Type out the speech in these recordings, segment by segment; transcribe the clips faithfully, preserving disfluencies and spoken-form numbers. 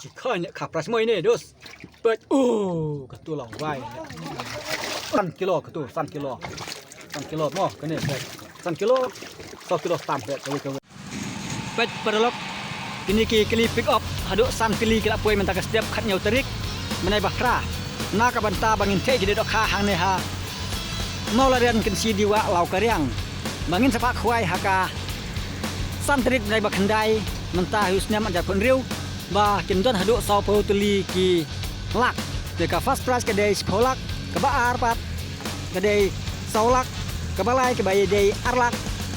Ki khoi ne ka prize mo ine dos. Peit, uh, katu la wai. San kilo katu, san kilo. San kilo mo kane, peit. San kilo, saw kilo tam, peit, kawei, kawei. Peit paralok, kine ki kali pick up haduh san tylli ki la poi mynta ka step khathynñiew tarik bnai ba phra. Na ka bynta ba ngin theh ki dei dohkha hangne ha Mawlarian Kynshi Diwa Lawkariang. Ba ngin sa phah khwai ha ka san tarik bnai ba khyndai mynta ha u snem hajar khathynriew. Ba kin don haduh sawphew tylli ki lak. Te ka first prize ka dei shiphew lak, kaba ar pat ka dei saw lak, kaba lai kaba ïadei ar lak,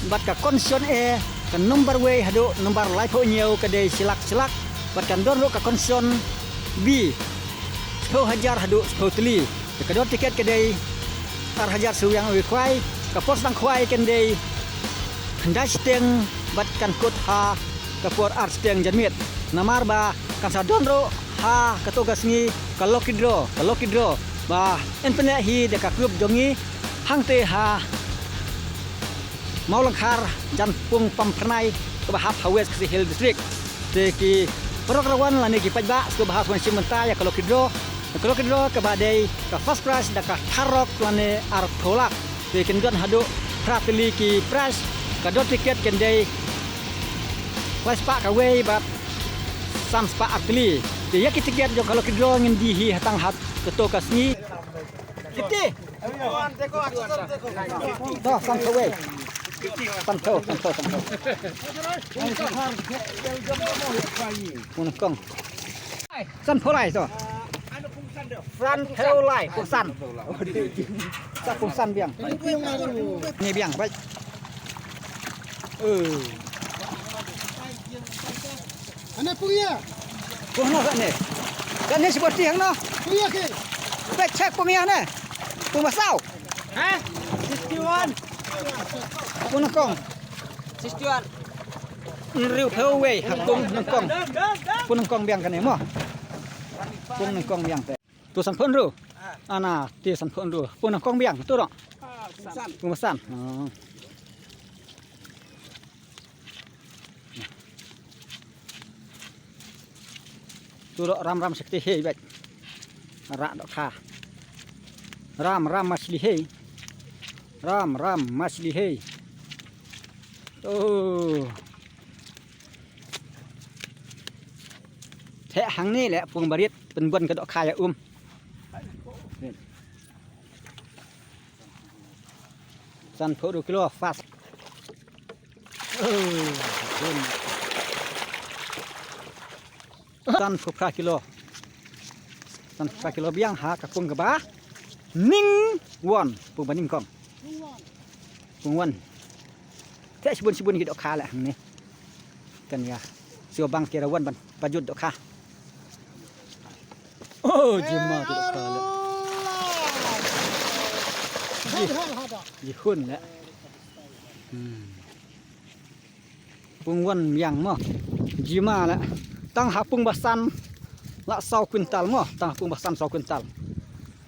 bad ka consolation A, ka number wei haduh number laiphew hynñiew ka dei shi lak shi lak, bad kan don ruh ka consolation B, shiphew hajar haduh shiphew tylli. Te ka dor tiket ka dei ar hajar shi wiang uwei khwai, ka por sdang khwai kan dei khyndai shiteng bad kan kut ha ka por ar shiteng janmiet. Namar ba kan sa don ruh ha kato ka sngi ka lucky draw, ka lucky draw ba yn pynleh hi da ka group jong ngi hangte ha Mawlyngkhar, Jainpung, Pamphyrnai, kaba hap ha West Khasi Hills District. Te ki paralok ruh lane ki paidbah sngewbha sngewbha shim bynta ïa ka lucky draw. Ka lucky draw kaba dei ka first prize da ka thar lak lane arphew lak. Te kin don haduh phra tylli ki prize, ka dor tiket kan dei lai spah kawei bad san spah ar tylli. Te ïa ki tiket jong ka lucky draw ngin die hi ha tang ha kato ka sngi. Fifty. To, san kawei. San phew, san phew, san phew. Pung nyngkong. San phew lai to. San phew lai, pung san. Sa pung san biang. Ni biang, baik. Eh. Ane pung ïa. Pung no kane. Kane seperti hangno. Pung ïa ki. Peit check pung ïa ne. Pung ba saw. Ha? Sixty-one. Pung nyngkong. Sixty-one. Hynriewphew wei ha pung nyngkong. Pung nyngkong biang kane mo. Pung nyngkong biang te. To sanphew hynriew. Ana te sanphew hynriew. Pung nyngkong biang to ro. Pung ba san. Oh. To ro ram ram sakti hei bad. Rak dohkha. Ram ram machli hei. Ram ram machli hei. Oh. Theh hangne leh pung barit pynbun ka dohkha ïa um. Sanphew hynriew kilo first. Sanphew phra kilo. Sanphew phra kilo biang ha ka pung kaba nyngkong. Pung ba nyngkong. Pung wan. Te shibun shibun ki dohkha leh hangne. Kan ïa. Shu bang ki rawan ban pajut dohkha. Oh, jima tu dohkha leh. Ji, ji hun leh. Hmm. Pung wan biang mo. Jima leh. Tang ha pung ba san la saw kwintal mo. Tang ha pung ba san saw kwintal.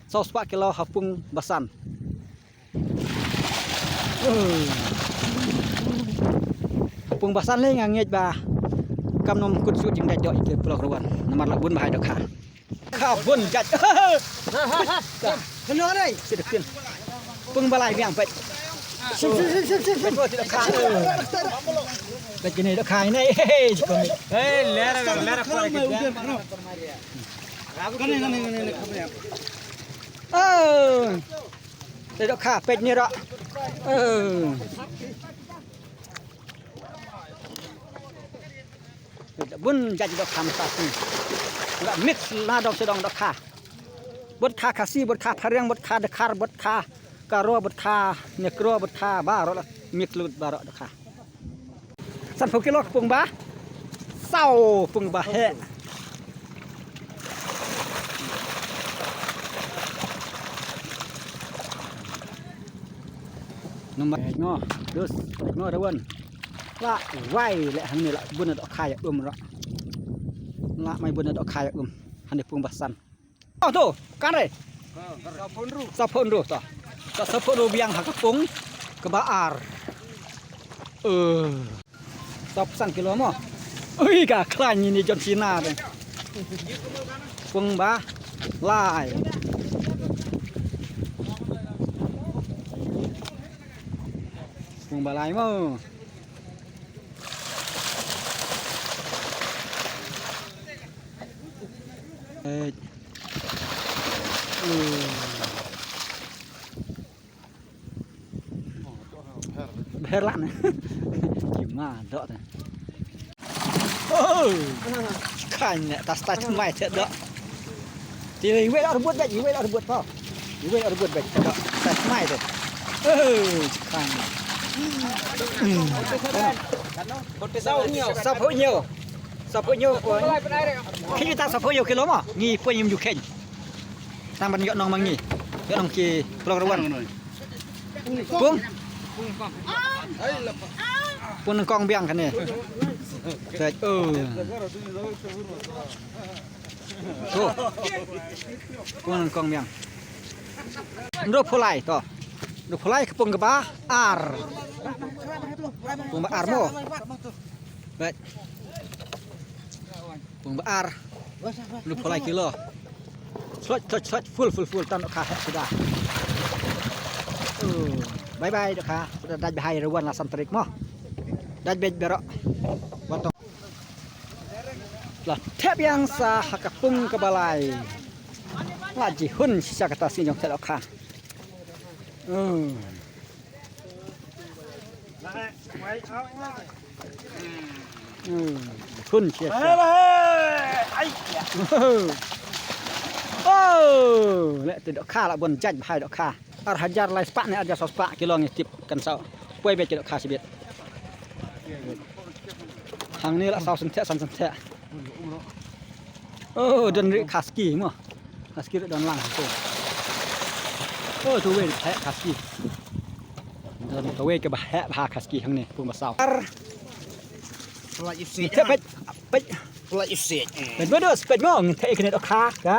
Saw spah kilo ha pung ba san. Pung ba san lei nga ngeit ba kam nym kut shuh jingdait doh ïa ki paralok ruh wan namar la bun bha ïa dohkha. Kha bun jait. Kano dei? Sida kin. Pung ba lai biang peit. Sim sim sim sim sim. Peit kine dohkha. Peit kine dohkha ine. Hey, lera lera. Kane kane kane kane. Oh. Te dohkha peit ni ro. Eh. Bun jait dohkha mynta sni. La mix na dong sha dong dohkha. Bad kha Khasi, bad kha Phareng, bad kha Dkhar, bad kha Garo, bad kha Nekro, bad kha baroh la mix lut baroh dohkha. Sanphew kilo ka pung ba saw, pung ba heh. Number no, dus, no, da wan. La wai leh hangne la bun dohkha ïa um ruh. La mai bun dohkha ïa um. Hangne pung ba san. Oh, to, kan re. Saphew hynriew to. To saphew hynriew biang ha ka pung kaba ar. Eh. Saphew san kilo mo. Ui, ka khlaiñ ni John Cena de. Pung ba lai. Pung ba lai mo. Eh. Uh. Bher lah ne. Ki ma dok te. Oh. Kan ne tas tas mai te dok. Ti iwei lah rebut dek, iwei lah rebut pa. Iwei lah rebut dek dok. Tas mai te. Oh, kan. Hmm. Sap ho nyo. Sap ho nyo. Ki ta sap ho nyo kilo ma. Ngi poi nyum ju khen. Tang ban ïoh nong ma ngi. Ïoh nong ki plong rawan. Pung. Pung nyngkong biang kane. Peit, oh. To. Pung nyngkong biang. Ndo pulai to. Ndo pulai ka pung kaba ar. Pung ba ar mo. Peit. Pung ba ar. Lu phalai kilo. Slot, slot, slot. Full, full, full. Tan dohkha heh suda. Oh, bye bye dohkha. Suda dait bha ïa rawan la san tarik mo. Dait beit baroh. Watong. La thep ïa nga sa ha ka pung kaba lai. La jihun shisha kata sngi jong thep dohkha. Oh. Hmm, khun sia sia. Oh, leh te dohkha la bun jait bha dohkha. Ar hajar lai spah ne ar hajar saw spah kilo ngi tip kan saw. Poi beit ki dohkha shibit. Hangne la saw senteh san senteh. Oh, don ri khaski mo. Khaski don lang tu. Oh, tu wei heh khaski. Don tu wei kaba heh bha khaski hangne pung ba saw. Ar. Pula isi. Peit, peit, peit. Pula isi. Peit mo dos, peit mo. Ngin theh kane dohkha ka.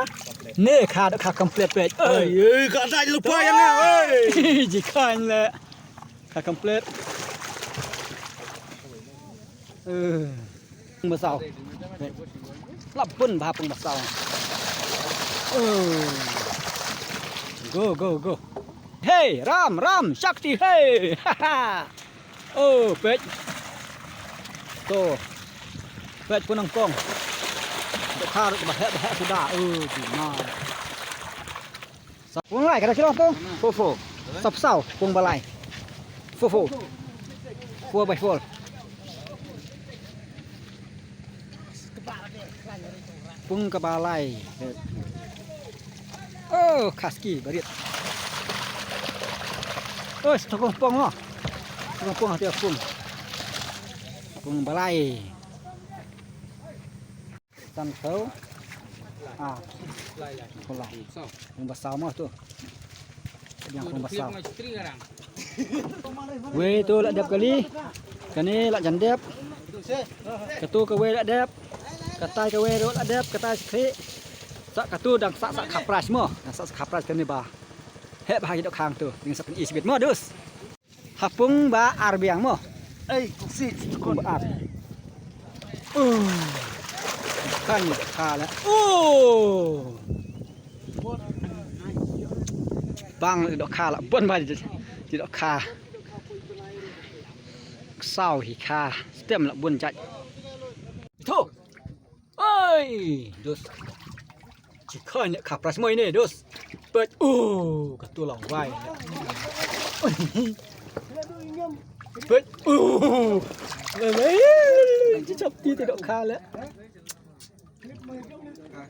Ne kha dohkha complete peit. Oi, oi, ka dait lupa ïa nga, oi. Ji khan le. Ka complete. Eh. Pung ba saw. La bun bha pung ba saw. Oh. Go, go, go. Hey, ram, ram, shakti, hey. Oh, peit. To. Peit pung nyngkong. Dohkha ba heh ba heh suda. Oh, ji ma. Pung lai, kata kilo tu? Four four. Sap saw, pung ba lai. Four four. Four by four. Pung kaba lai. Oh, khaski barit. Oh, stok pung mo. Stok pung hati pung. Pung ba lai. San saw. Ah. Pung ba saw mo tu. Yang pung ba saw. Wei tu la dep kali. Kane la jan dep. Katu kawei la dep. Katai kawei ruh la dep. Katai skhi. Sa katu dang sa sa khapras mo. Dang sa sa khapras kane ba. Heh bha ki dohkha tu. Ding sa pyn-i shibit mo dus. Ha pung ba ar biang mo. Ei, kuksi. Pung ba ar. Uh. Kan ni kha la. Uh. Bang dohkha la bun ba ji dohkha. Saw hi kha. Stem la bun jait. Thu. Oi, dus. Ji kha ne khapras mo ine, dus. Peit, uh, katu la wai. Peit, uh. Ji chap ti te dohkha le.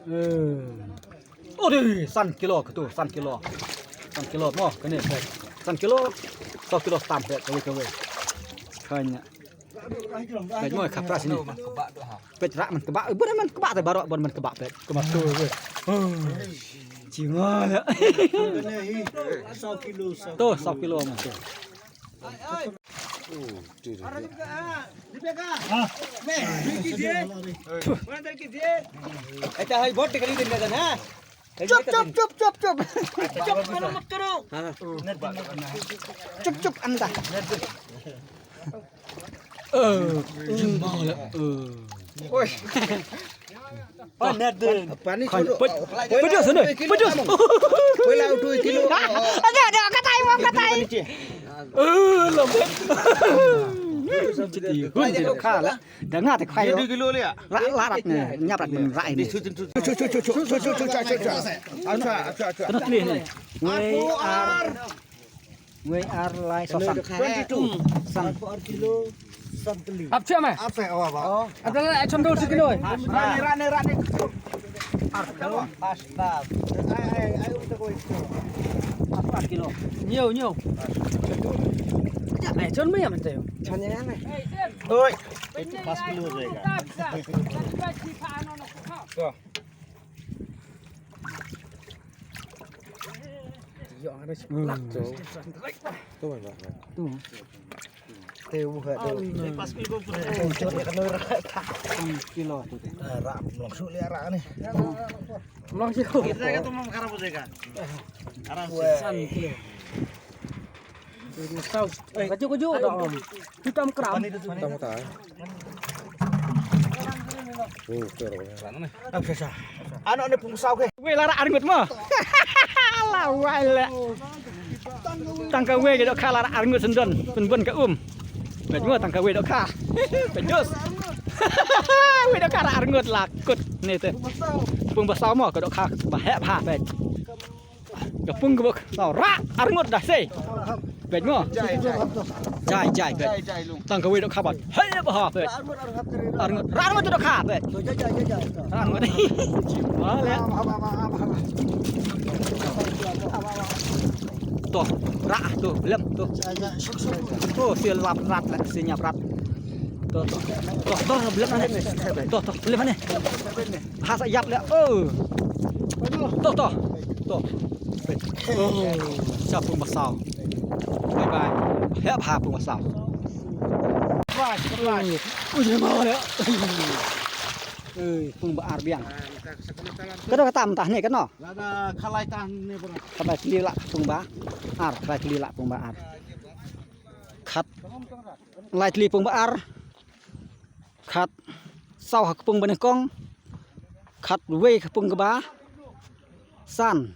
Eh. Oh, dei, san kilo katu, san kilo. San kilo mo, kane, peit. San kilo, saw kilo stam, peit, kawei, kawei. Kane. Peit mo khapras ni. Peit rak man kebak. Bun man kebak te baroh bun man kebak peit. Kematu peit. Cima la. Saw kilo, saw. Tu saw kilo mah tu. Chup chup chup chup chup. Chup, mana mat karo. Chup chup anda. Eh, jumpa lah. Eh. Oi. Panet din. Pani chodo. Pejos ne, pejos. Pela utu kilo. Ada, ada, katai, mam katai. Eh, lembut. Jadi, gun di lokal. Dah ngat, kilo. Rak, larat ne, nyap rak ben rai ne. Chu, chu, chu. Acha, acha, acha. Kena telih ne. Wei ar. Wei ar lai sosang. Twenty-two. San. Ap chama. Ap se, oh, ba. Ada lah, chom dol sikit oi. Rani, rani, rani. Pas, pas. Ai, ai, ai, udah koi. Pas, pas kilo. Nyo, nyo. Ya, mai chon mai ya mate. Chon ya mai. Oi. Itu pas kilo saya. Yo, ada sebelah tu. Tu mana? Tu. Tu buka tu. Pas kilo tu. Kilo tu. Rak, langsung lihat rak ni. Langsung. Kita ke tu mau karabu jaga. Aram. San kilo. Kaju, kaju, dah. Hitam keram. Hitam keram. Anak ni pungsaw ke. Wei la rak arngut mo. La wai le. Tang ka wei ka dohkha la rak arngut sendon. Sendon ka um. Bad mo tang ka wei dohkha. Penjus. Wei dohkha rak arngut la kut. Ni te. Pung basaw mo ka dohkha. Ba heh ba ha bad. Ka pung ka bok. Tau rak arngut dah sei. Bad mo. Jai, jai. Jai, jai, bad. Jai, jai, lung. Tang ka wei dohkha bad. Hei, ba ha, bad. Arngut. Rak arngut dohkha, bad. Jai, jai, jai, jai. Rak arngut. Wah, le. Toh, rak, toh, belum, toh. Toh, si lap rat, le, si nyap rat. Toh, toh. Toh, toh, belum, ne. Toh, toh, belum, ne. Ha sa yap le. Oh. Toh, toh. Toh. Oh, sa pung basaw. Bye bye. Hep ha pung basaw. Ui, ui, ma le. Eh, pung ba ar biang. Ka doh kata mynta ne kano? Lada khalai tah ne bro. Khalai tylli lah pung ba ar, khalai tylli lah pung ba ar. Khat. Lai tylli pung ba ar. Khat saw ha ka pung ba nyngkong, khat wei ka pung kaba san,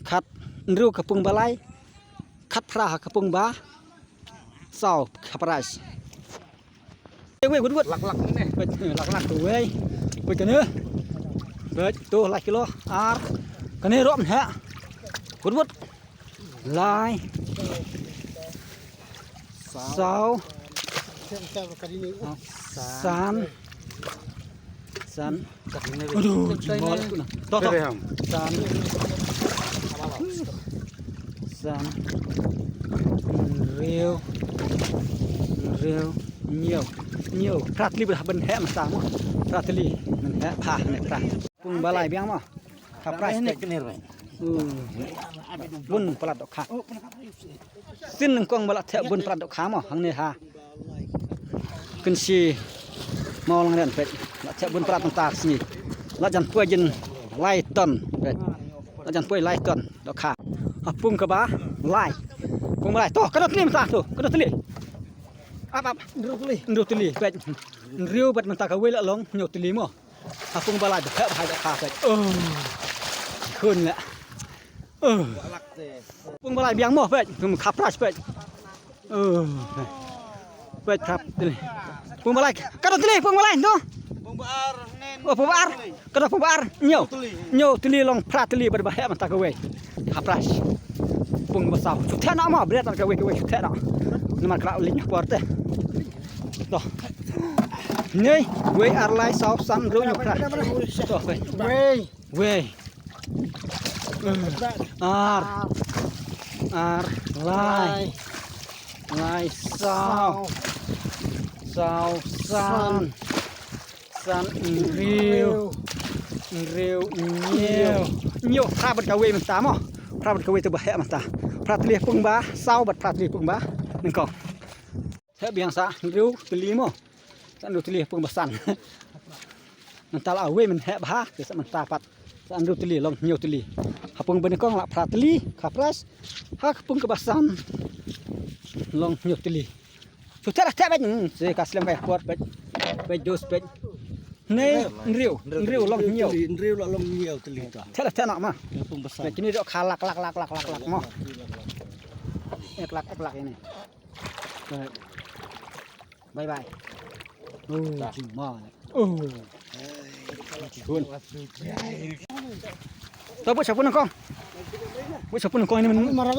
khat hynriew ka pung ba lai, khat phra ha ka pung ba saw ka prize. Wei wut wut. Lak lak ne. Wei lak lak tu wei. Wei kane. Wei tu lai kilo ar. Kane rom ha. Wut wut. Lai. Saw. San. San. Aduh, jingol aku na. Toh, toh. San. San. Hynriew. Hynriew. Hynñiew. Hynñiew. Phra tylli ba dah ban heh mynta mo. Phra tylli. Ban heh. Phah ne phra. Pung ba lai biang mo. Ka prize ne kner mai. Bun palat dohkha. Sien nyngkong ba la theh bun palat dohkha mo hangne ha. Kynshi Mawlangrian peit. La theh bun palat mynta ka sngi. La jan poi jin lai ton peit. La jan poi lai ton dohkha. Ha pung kaba lai. Pung ba lai. Toh, kano tylli mynta toh, kano tylli. Ap, ap. Hynriew tylli. Hynriew tylli peit. Hynriew bad mynta ka wei la long hynñiew tylli mo. Ha pung ba lai ba heh ba ha dohkha peit. Oh. Khun la. Oh. Pung ba lai biang mo peit. Pung kha prize peit. Oh. Peit kha tylli. Pung ba lai. Kano tylli pung ba lai tu? Pung ba ar nen. Oh, pung ba ar. Kano pung ba ar? Hynñiew. Hynñiew tylli long phra tylli bad ba heh mynta ka wei. Kha prize. Pung ba saw. Shu theh noh mo, bret ka wei ka wei shu theh noh. Namar ka la ling por te. Toh. Hynñiew, wei, ar, lai, saw, san, hynriew, hynñiew, phra. Toh, wei. Wei. Wei. Ar. Ar, lai. Lai, saw. Saw, san. San, hynriew. Hynriew, hynñiew. Hynñiew, phra bad ka wei mynta mo. Phra bad ka wei te ba heh mynta. Phra tylli pung ba saw bad phra tylli pung ba nyngkong. Heh biang sa hynriew tylli mo. Sa hynriew tylli ha pung ba san. Mynta la wei men heh bha, te sa mynta pat. Sa hynriew tylli long hynñiew tylli. Ha pung ba nyngkong la phra tylli, kha prize. Ha pung kaba san long hynñiew tylli. Shu theh lah theh beit, hmm, se ka slem ka por beit. Beit dos beit. Nei, hynriew, hynriew long hynñiew. Hynriew long hynñiew tylli to. Theh la theh noh ma. Pung basan. Kine dohkha lak lak lak lak lak lak mo. Ek lak ek lak ine. Bye bye. Oh, jingma. Oh. Bun. To buh sha pun nyngkong. Buh sha pun nyngkong ine.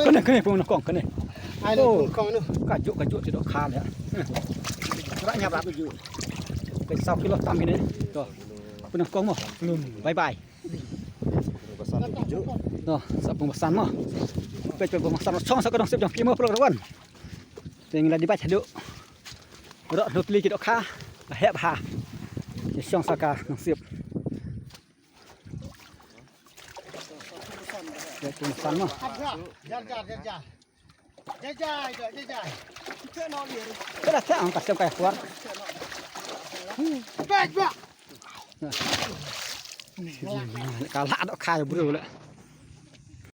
Kane kane pun nyngkong kane. Ai lo pun nyngkong ine. Ka juk ka juk te dohkha le. Ra nyap rap ju. Ka saw kilo tam ine. To. Pun nyngkong mo. Bye bye. To, sa pung basan mo. Peit pung basan shong sa ka Nongsip jong phi mo pulok rawan. Te ngi la dei beit haduh. Rok hynñiew tylli ki dohkha. Ba heh bha. Shong sa ka Nongsip. Peit pung basan mo. Jar jar jar jar. Jai jai jai jai. Ka da ta ang ka sem ka kwar. Ka la dohkha bro le.